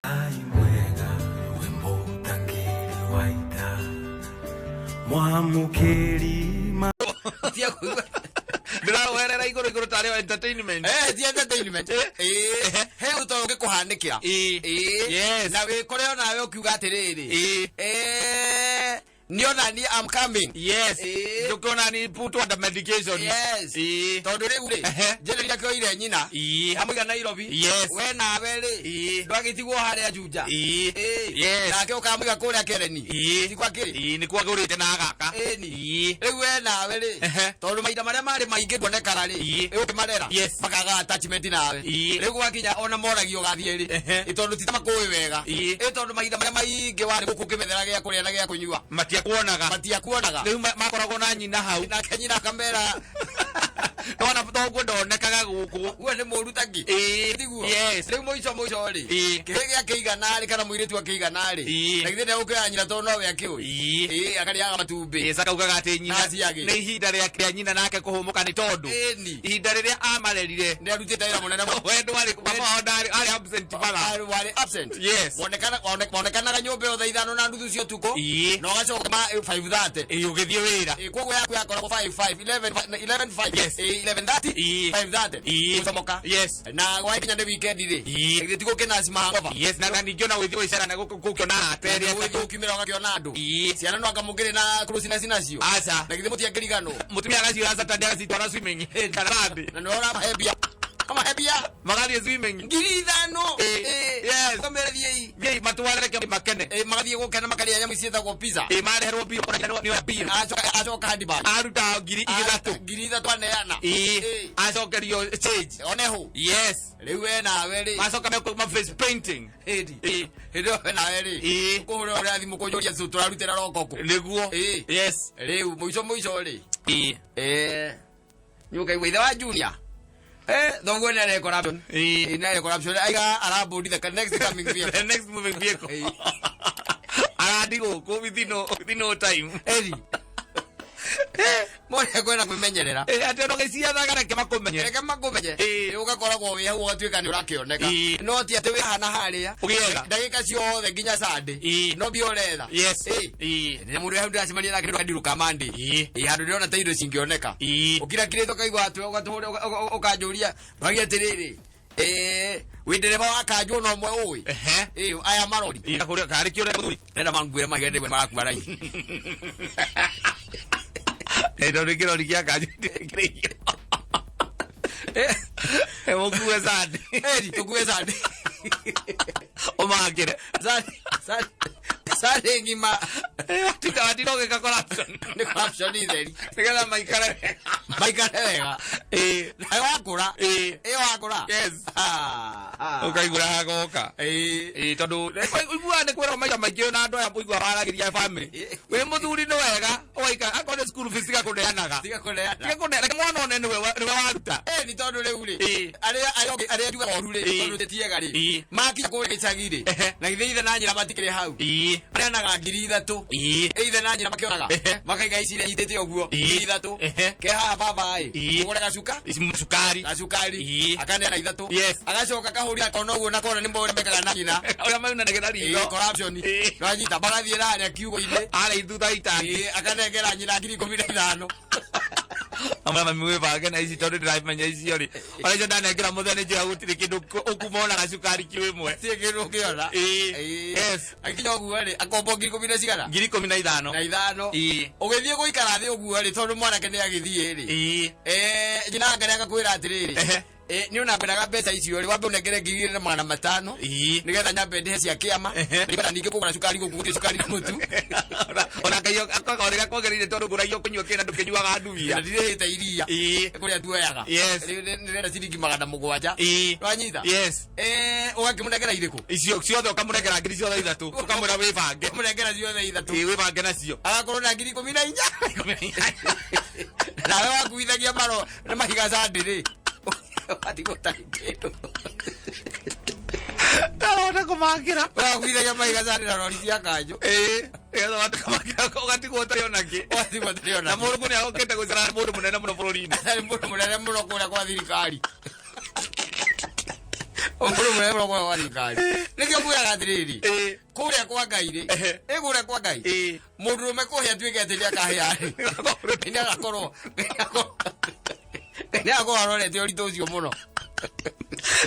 Ngai mwega we mũtangĩri wa ita mwamũkĩri ma Tia kũigua. Ndĩrawerera igũrũ igũrũ tarĩ o entertainment. Eh, ti entertainment. Ĩĩ. He ũndũ ta ũngĩkũhanĩkĩra. Ĩĩ. Ĩĩ. Yes. Na wĩkore onawe ũkiuga atĩrĩrĩ. Ĩĩ. Eh, nĩ ona ni I'm coming. Yes. Ĩĩ. Ndũkĩona ni put under medication. Yes. Ĩĩ. Tondũ rĩu rĩ, Ehe. Njeri akĩoire nyina. Ĩĩ. Amũiga Nairobi. Yes. We nawe rĩ, Ĩĩ. ndwagĩtigwo harĩa Juja. Ĩĩ. Ĩĩ. Yes. Nake ũkamũiga kũrĩa Kereni. Ĩĩ. Ti kwa kĩrĩ. Ĩĩ, nĩkuo agũrĩte na agaka. Ĩni. Ĩĩ. Rĩu we nawe rĩ, Ehe. tondũ mahinda marĩa marĩ maingĩ nduonekana rĩ, Ĩĩ. ũkĩmarera, Yes. makaga attachment nawe. Ĩĩ. Rĩu gwakinya ona moragio ũgathiĩ rĩ, Ehe. ĩ tondũ ti ta makũĩ wega. Ĩĩ. Ĩ tondũ mahinda marĩa maingĩ warĩ gũkũ ũkĩmethera gĩa kũrĩa na gĩa kũnyua, Matiakuonaga. matiakuonaga. Rĩu makoragwo na nyina hau. Nake nyina akamera, Nona toguo ndonekaga gũkũ. we nĩ mũru taki. Ĩĩ. Tiguo? Yes. Rĩu mũico mũico rĩ, Ĩĩ. kĩhĩ gĩakĩigana rĩ kana mũirĩtu akĩigana rĩ, Ĩĩ. na githĩ ndegũkĩoya nyina tondũ nowe akĩũĩ. Ĩĩ. Ĩĩ, akarĩaga matumbĩ. Ĩĩ, akaugaga atĩ nyina Na aciagĩ. nĩ ihinda rĩa nyina nake kũhũmũka nĩ tondũ Ĩni. ihinda rĩrĩa amarerire Nĩ arutĩte wĩra mũnene mũno. we ndwarĩ baba wao ndarĩ arĩ absent bara. Warĩ absent. Yes. Wonekanaga nyũmba ĩyo thaa 5:30 cia ũtukũ Ĩĩ. na ũgacoka 5:30. Ĩĩ, ũgĩthiĩ wĩra. Ĩĩ, koguo yaku yakoragwo 5 5 11 11 5. Yes. Ĩĩ, 11:30, Ĩĩ. 5:30. Ĩĩ. Gũcomoka. Yes. Na gwakinya nĩ weekend rĩ, Ĩĩ. githĩ ti gũkĩna hangover? Yes, na ningĩ ona gũthiĩ gũcera na gũkĩona arata erĩ Ũgĩthiĩ atatũ. ũkiumĩra ũgakĩona andũ. Ĩĩ. Ciana no anga mũkĩrĩ na closeness nacio. Aca. Na githĩ mũtiangĩriganwo. Mũtumia agaciũra Saturday agacitwara swimming kana Sunday. Na nĩwe ũramahe mbia. Ũkamahe mbia. Magathiĩ swimming. 5,000. Ĩĩ. Ĩĩ. Yes. Ũkamera thiĩi. Thiĩi matware reke makene. Ĩĩ, magathiĩ gũkena makarĩa nyamũ ici ciĩtagwo pizza. Ĩĩ, mareherwo biũ ona nĩ oya biũ. Acoka handbag. Aruta 3,000. 3,000 aneana. Ĩĩ. Ĩĩ. Acokerio change. Oneho. Yes. Rĩu we nawe rĩ. Macoka mekũ ma face painting. Ĩndi. Ĩĩ. Hĩndĩ ĩyo we nawe rĩ. Ĩĩ. Kũhũrĩra ũrĩa thimũ kũnjũria tũrarutĩra roko kũ. Nĩguo. Ĩĩ. Yes. Rĩu mũico mũico rĩ. Ĩĩ. Eh. Nĩ ũkaigua ithe wa Junior. Eh, thoguo nĩ arĩ corruption. Ĩĩ. Ĩĩ, nĩ arĩ corruption. Aiga arabũndi the next coming vehicle. The next moving vehicle. Ĩĩ. Arandi gũkũ within no time. Eri. Mwana kwenda kwĩmenyerera. Ĩĩ, atĩ ona ũgĩciathaga reke makũmenye. Reke makũmenye. Ĩĩ. Ũgakoragwo wĩ hau ũgatuĩka nĩ ũrakĩoneka. Ĩĩ. No ti atĩ wĩ hana harĩa. Ũgĩetha. Ndagĩka ciothe nginya Sunday. Ĩĩ. No mbia ũretha. Yes. Ĩĩ. Ĩĩ. Rĩrĩa mũndũ hau ndĩracemania nake ndirũka Monday. Ĩĩ. Ĩĩ, handũ ndĩrona ta indo cingĩoneka. Ĩĩ. Ũkirakirĩte ũkaigua atĩ ũkanjũria wagia atĩrĩrĩ, eh, wĩ ndereba wa kanjũ ona ũmwe ũĩ. Ehe. Ĩĩ, aya marori. Ĩĩ, kũrĩa karĩ kĩũrĩa mũthuri. Ndĩrenda manguĩre mahiga ndĩmwe marakua raithi. Ĩĩ, tondũ kĩrori gĩa kanjũ kĩrĩire. Eh, mũkue Sunday. Eri, tũkue Sunday. Ũmakĩre. Sunday ng'ima. Watinda ũgĩka corruption. Nĩ corruption itheri. Nĩgetha maikare wega. Maikare wega. Ĩĩ. Nawe wakũra. Ĩĩ. Ĩĩ wakũra. Yes. Ah, ah. Ũkaigua hagoka. Ĩĩ. Ĩĩ, tondũ ũiguaga nĩ kwĩrwo maita maingĩ na andũ aya ũiguaga maragĩria family. Wĩ mũthuri nĩ wega ũgaikara akorwo nĩ school fees tiga kũneanaga. Tiga kũneana. Tiga kũneana. Reke mwana one nĩwe waruta. Eh, nĩ tondũ rĩu rĩ, Ĩĩ. arĩa njugaga ũru rĩ, Ĩĩ. tondũ tĩtiega rĩ, Ĩĩ. makinya kũrĩa gĩcagi rĩ, Ehe. na githĩ ithe na nyina matikĩrĩ hau. Ĩĩ. Maneanaga 3,000. Ĩĩ. Ithe na nyina makĩonaga. Ehe. Makaiga ici iria nyitĩte ũguo. Ĩĩ. 3,000. Ehe. Ke haha baba ĩ. Ĩĩ. Ũgũre gacuka. Ici cukari. Gacukari. Ĩĩ. Akaneana 3. Yes. Agacoka akahũrira kona ũguo na kona nĩ ũrĩa mekaga na nyina. Ũrĩa maunanagĩra Ĩĩ, ritho. corruption. Ĩĩ. Nĩwanyita magathiĩ narĩa kiugũ-inĩ. Arĩa thutha itangi. Ĩĩ, akanengera nyina 15,000. Amwe mami wĩbange na ici tondũ ndĩramenya icio rĩ. Ona icio ndanengera mũthenya nĩ njũĩ gũtirĩ kĩndũ ũkuma ona gacukari kilo ĩmwe. Tirĩ kĩndũ ũngĩona. Ĩĩ. Ĩĩ. Yes. Akinya ũguo rĩ, akombo ngiri ikũmi na cigana? 15,000. Na ithano. Ĩĩ. Ũgĩthiĩ gũikara thĩ ũguo rĩ, tondũ mwanake nĩ agĩthiĩ rĩ. Ĩĩ. Eh, nyina ake nĩ agakwĩra atĩrĩrĩ. Ehe. Eh, nĩ ũnambenaga mbeca icio rĩ, wambe ũnengere 2,500. Ĩĩ. Nĩgetha nyambe ndĩhe cia kĩama. Ehe. Nĩgetha ningĩ kũgũra cukari gũkũ gũtirĩ cukari na mũtu. Ona Ngai akorĩga kwagĩrĩire tondũ ngũragia kũnyua kĩna ndũkĩnyuaga ndubia. Na ndirĩhĩte iria. Ĩĩ. Kũrĩa tuoyaga. Yes. Rĩu nĩrenda ciringi 700. Ĩĩ. Nĩwanyita? Yes. Eh, ũgakĩmũnengera irĩkũ? Icio ciothe ũkamũnengera ngiri ciothe ithatũ. Ũkamwĩra wĩbange. Ũkamũnengera ciothe ithatũ. Ĩĩ, wĩbange nacio. Agakorwo na 14,000. Nawe wakuithagia maro na mahiga Sunday rĩ. Ũgatigwo ũtarĩ kĩndũ. Ndarona kũmakĩra. Wakuithagia mahiga Sunday na rori cia kanjũ. Ĩĩ. Nĩgetha ũgatigwo ũgatigwo ũtarĩ ona kĩ. Ũgatigwo ũtarĩ ona Na kĩ. mũrungu nĩ agũkĩte gũcera mũndũ mũnene mũno bũrũri-inĩ. Atarĩ mũndũ mũnene mũno kũrĩa kwa thirikari. Mũrũme ũrogora wa thirikari. Nĩkĩo ngwĩraga atĩrĩrĩ. Ĩĩ. Kũrĩa kwa Ngai rĩ. Ehe. Ĩ kũrĩa kwa Ngai. Ĩĩ. Mũndũrũme kũhĩa atuĩke atĩ nĩakahĩa rĩ. Nĩ agakorwo nĩ agakorwo arorete ũritũ ũcio mũno.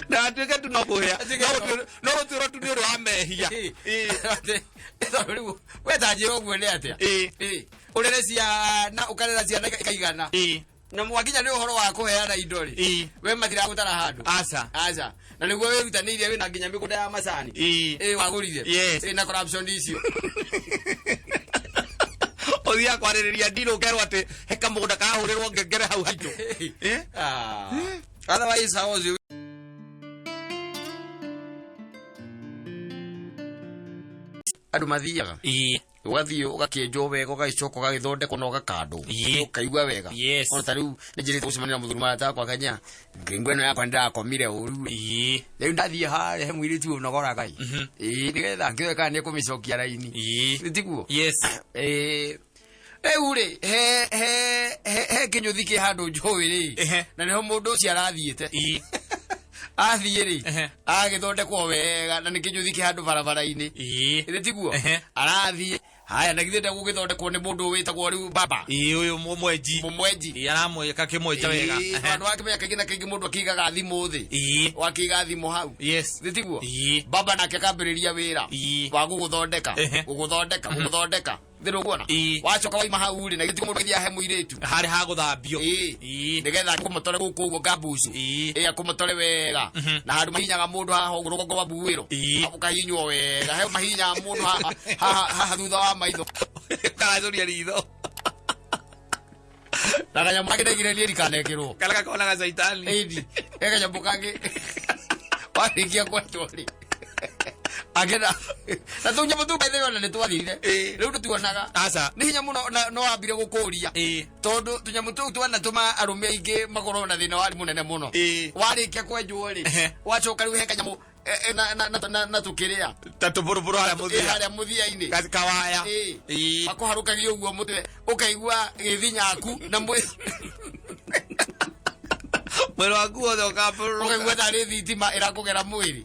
Na atuĩke tu no kũhĩa. Atuĩke No gũtuĩrwo tu nĩ ũndũ wa mehia. Ĩĩ. Tondũ rĩu we ta njĩra ũguo nĩ atĩa? Ĩĩ. Ĩĩ. Ũrere ciana ũkarera ciana ikaigana. Ĩĩ. Na mwakinya nĩ ũhoro wa kũheana indo rĩ. Ĩĩ. We matiragũtara handũ. Aca. Aca. Na nĩguo wĩrutanĩirie wĩna nginya mĩgũnda ya macani. Ĩĩ. Ĩĩ wagũrire. Yes. Ĩĩ na corruption icio. Ũthiaga kwarĩrĩria ndirũ ũkerwo atĩ he kamũgũnda karahũrĩrwo ngengere hau haitũ. Ĩĩ. Ah. Otherwise how was you? Andũ mathiaga. Ĩĩ. Ũgathiĩ ũgakĩenjwo wega ũgagĩcoka ũgagĩthondekwo na ũgakandwo. Ĩĩ. Ũkaigua wega. Yes. Ona ta rĩu nĩ njĩrĩte gũcemania na mũthuri marata wakwa kanya. Ngingo ĩno yakwa nĩndĩrakomire ũru. Ĩĩ. Rĩu ndathiĩ harĩa he mũirĩtu ũnogoraga ĩ. Ĩĩ nĩgetha ngĩoe kana nĩekũmĩcokia raini. Ĩĩ. Tiguo? Yes. Ĩĩ. Rĩu rĩ he he he he kĩnyũthi kĩ handũ njũĩ rĩ Ehe. na nĩho mũndũ ũcio arathiĩte Ĩĩ. athiĩ rĩ Ehe. agĩthondekwo wega na nĩ kĩnyũthi kĩ handũ barabara-inĩ Ĩĩ. ĩrĩ tiguo Ehe. arathiĩ haya na githĩ ndegũgĩthondekwo nĩ mũndũ wĩtagwo rĩu baba Ĩĩ ũyũ mũmwenji. mũmwenji Ĩĩ aramwĩka kĩmwenja wega. Ĩĩ, tondũ wakĩmenya kaingĩ na kaingĩ mũndũ akĩigaga thimũ thĩ Ĩĩ. wakĩiga thimũ hau Yes. nĩ tiguo Ĩĩ. baba nake akambĩrĩria wĩra Ĩĩ. wa gũgũthondeka Ehe. gũgũthondeka gũgũthondeka thĩ ndũkuona Ĩĩ. wacoka waima hau rĩ na githĩ mũndũ agĩthiĩ ahe mũirĩtu Harĩ ha gũthambio. Ĩĩ. Ĩĩ. nĩgetha akũmũtore gũkũ ũguo ngambucu Ĩĩ. ĩ akũmũtore wega na handũ mahinyaga mũndũ haha ũguo rũgongo rwa mbuĩro Ĩĩ. ũkahinywo wega he mahinyaga mũndũ haha haha haha thutha wa maitho Karacũria ritho. na kanyamũ kangĩ ndaigire niĩ ndikanekĩrwo Kala gakonaga caitani. ĩni he kanyamũ kangĩ warĩkia kwetwo rĩ akena na tũnyamũ tũu by the way ona nĩ twathirire Ĩĩ. rĩu tũtionaga Aca. nĩ hinya mũno na no wambire gũkũria Ĩĩ. tondũ tũnyamũ tũu twanatũma arũme aingĩ makorwo na thĩna warĩ mũnene mũno Ĩĩ. warĩkia kwenjwo rĩ Ehe. wacoka rĩu he kanyamũ na tũkĩrĩa Ta tũbũrũbũrũ harĩa Ĩ, mũthia. harĩa mũthia-inĩ Kawaya. Ĩĩ. Ĩĩ. akũharũkagia ũguo mũtwe ũkaigua gĩthinyaku na mwĩ Mwĩrĩ waku wothe ũkambũrũrũka. ũkaigua tarĩ thitima ĩrakũgera mwĩrĩ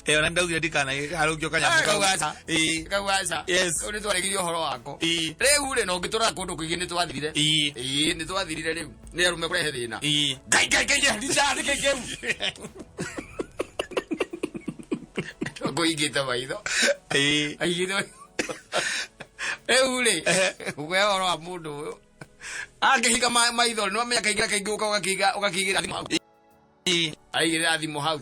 Ĩĩ ona ndaugire ndikanaharũkio kanyamũ kau. Kau aca. Ĩĩ. Kau aca. Yes. Rĩu nĩtwaregirie ũhoro wako Ĩĩ. rĩu rĩ no ngĩtũraga kũndũ kũingĩ nĩtwathirire Ĩĩ. ĩĩ nĩtwathirire rĩu nĩ arũme kũrehe thĩna Ĩĩ. Ngai ngai ngai ndicandĩke kĩu ngũingĩte maitho Ĩĩ. aigĩte rĩu rĩ ũkũhe ũhoro wa mũndũ ũyũ angĩhinga maitho nĩ wamenya kaingĩ na kaingĩ ũka ũgakĩiga ũgakĩigĩra thimũ hau Ĩĩ. aigĩrĩra thimũ hau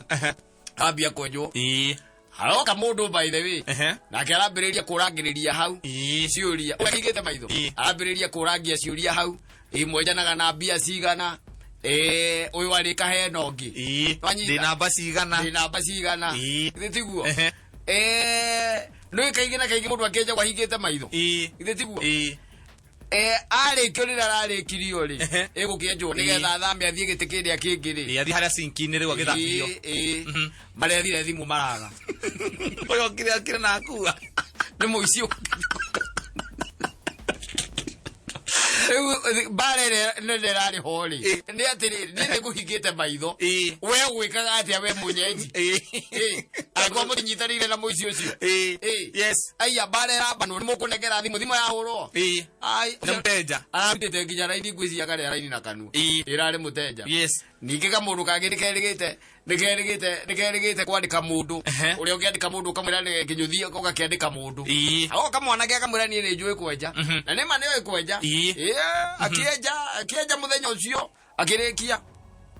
ambia kwenjwo Ĩĩ. haroka mũndũ by the way Ehe. nake arambĩrĩria kũrangĩrĩria hau Ĩĩ. ciũria ũkĩigĩte maitho Ĩĩ. arambĩrĩria kũrangia ciũria hau ĩ mwenjanaga na mbia cigana ĩ ũyũ arĩ kahena ũngĩ Ĩĩ. Wanyita? Ndĩ namba cigana. ndĩ namba cigana Ĩĩ. githĩ tiguo Ehe. nĩ kaingĩ na kaingĩ mũndũ akĩenja ahingĩte maitho Ĩĩ. githĩ tiguo Ĩĩ. Arĩkio rĩrĩa ararĩkirio rĩ Ehe. ĩgũkĩenjwo nĩgetha athame athiĩ gĩtĩ kĩrĩa kĩngĩ rĩ Ĩĩ athiĩ harĩa sinki-inĩ rĩu agĩthambio. Ĩĩ, ĩĩ. Marethire thimũ maraga Ũyũ okire okire na akua. nĩ mũici rĩu mbara ĩrĩa nene ĩrarĩ ho rĩ nĩ atĩrĩrĩ niĩ nĩ ngũhingĩte maitho Ĩĩ. we gwĩkaga atĩa we mũnyenji Ĩĩ. Ĩĩ. Angĩkorwo mũtinyitanĩire na mũici ũcio Ĩĩ. Ĩĩ. Yes. Aiya mbara ĩrambanwo nĩ mũkũnengera thimũ thimũ yahũrwo Ĩĩ. Ai, Nĩ mũtenja. ararutĩte nginya raini ngwĩciria karĩa raini na kanua Ĩĩ. ĩrarĩ mũtenja Yes. ningĩ kamũndũ kangĩ nĩkerĩgĩte nĩkerĩgĩte nĩkerĩgĩte kwandĩka mũndũ Ehe. ũrĩa ũngĩandĩka mũndũ ũkamwĩra nĩ kĩnyũthi ũgakĩandĩka mũndũ Ĩĩ. ago kamwanake akamwĩra niĩ nĩ njũĩ kwenja na nĩma nĩoĩ kwenja Ĩĩ. Ĩĩ, akĩenja akĩenja mũthenya ũcio akĩrĩkia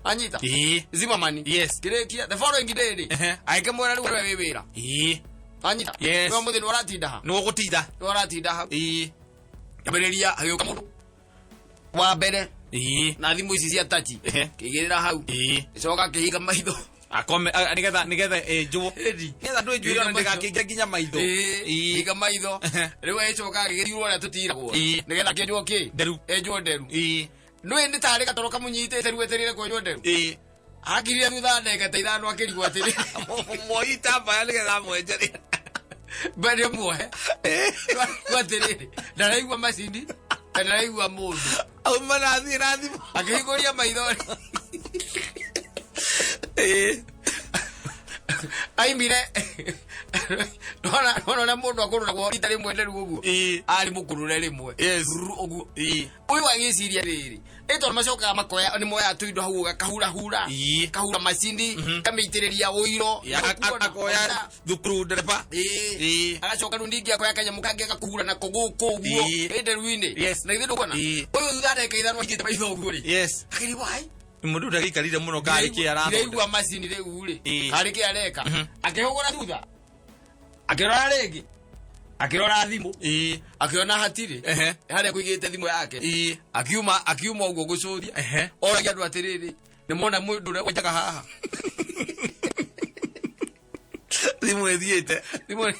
anyita Ĩĩ. Zimmerman Yes. kĩrĩkia the following day rĩ Ehe. agĩkĩmwĩra rĩu we wĩ wĩra Ĩĩ. anyita Yes. we mũthĩ nĩ ũratinda ha Nĩ ũgũtinda. nĩ ũratinda ha Ĩĩ. ambĩrĩria agĩũka mũndũ wa mbere Ĩĩ. na thimũ ici cia tachi Ehe. kĩigĩrĩra hau Ĩĩ. ĩcoka akĩhinga maitho Akome nĩgetha nĩgetha ĩnjwo. Ĩni. Nĩgetha ndwĩnjwĩre ona ndĩgakĩingĩ nginya maitho. Ĩĩ, Ĩĩ. hinga maitho Ehe. rĩu agĩcoka agĩgĩthirwo ũrĩa tũtiragwo Ĩĩ. nĩgetha akĩenjwo kĩ Nderu. enjwo nderu Ĩĩ. nĩũĩ nĩ tarĩ gatoro kamũnyitĩte rĩu etereire kwenjwo nderu Ĩĩ. akirire thutha wa ndagĩka ta ithano akĩrigwo atĩrĩ Mwoi tambaya nĩgetha amwenje. mbere muohe atĩrĩrĩ ndaraigua macini na ndaraigua mũndũ Auma na athiĩ na thimũ. akĩhingũria maitho rĩ Ĩĩ. Aimire nona nona mũndũ akũrũragwo rita rĩmwe rĩu ũguo. Ĩĩ. Arĩ mũkũrũre rĩmwe. Yes. Ruru ũguo. Ĩĩ. Ũyũ agĩciria rĩrĩ, ĩ tondũ macokaga makoya nĩ moyaga tũindo hau gakahurahura. Ĩĩ. Kahura macini, kamĩitĩrĩria ũiro. Akoya thukuru ndereba. Ĩĩ. Ĩĩ. Agacoka rĩu ningĩ akoya kanyamũ kangĩ agakũhura nako gũkũ ũguo. Ĩĩ. Ĩndĩ rĩu-inĩ. Yes. Na githĩ ndũkuona? Ĩĩ. Ũyũ thutha wa ndagĩka ithano aigĩte maitho ũguo rĩ. Yes. Akĩrigwo hai. Mũndũ ndagĩikarire mũno karĩ kĩ arathondeka. Ndiraigua macini rĩu rĩ. Ĩĩ. Karĩ kĩ areka. Akĩhũgũra thutha. Akĩrora rĩngĩ. Akĩrora thimũ. Ĩĩ. Akĩona hatirĩ. Ehe. Harĩa kũigĩte thimũ yake. Ĩĩ. Akiuma akiuma ũguo gũcũria. Ehe. Oragia andũ atĩrĩrĩ, nĩ mona mũndũ ũrĩa wenjaga haha. Thimũ ĩthiĩte. Thimũ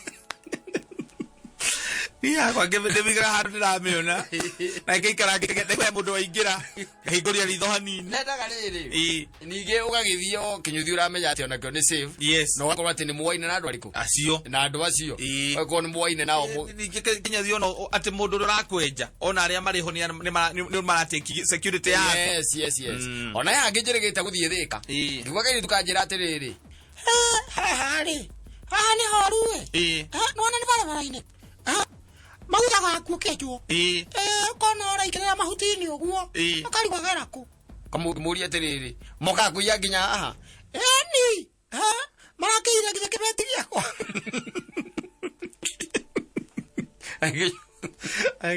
Niĩ yakwa ndĩmĩigaga handũ ndĩramĩona. Na ĩngĩikara ngĩkete mũndũ waingĩra ngahingũria ritho hanini. Nendaga rĩrĩ. Ĩĩ. Ningĩ ũgagĩthiĩ o kĩnyũthi ũramenya atĩ onakĩo nĩ safe. Yes. Na ũgakorwo atĩ nĩ muoaine na andũ arĩkũ? Acio. Na andũ acio. Ĩĩ. Ũgakorwo nĩ muoaine nao. Ningĩ kinyathi ona atĩ mũndũ ũrĩa ũrakwenja ona arĩa marĩ ho nĩ maratake security yaku. Yes, yes, yes. Ona yangĩ njĩrĩgĩte gũthiĩ Thĩka. Ĩĩ. Ngiuga kairĩtu kanjĩra atĩrĩrĩ. Haha rĩ, haha nĩ horu ĩ. Ĩĩ. Nĩwona nĩ barabara-inĩ. Maguta gaku ũkĩenjwo. Ĩĩ. Ũkona ũraingĩrĩra mahuti-inĩ ũguo. Ĩĩ. Ũkarigwo gera kũ. Kamũria atĩrĩrĩ, mokaga kũiya nginya haha. Ĩni. Marakĩire nginya kĩbeti gĩakwa.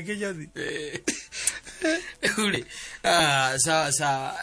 Kinyathi. Rĩu rĩ, ah, sawa sawa.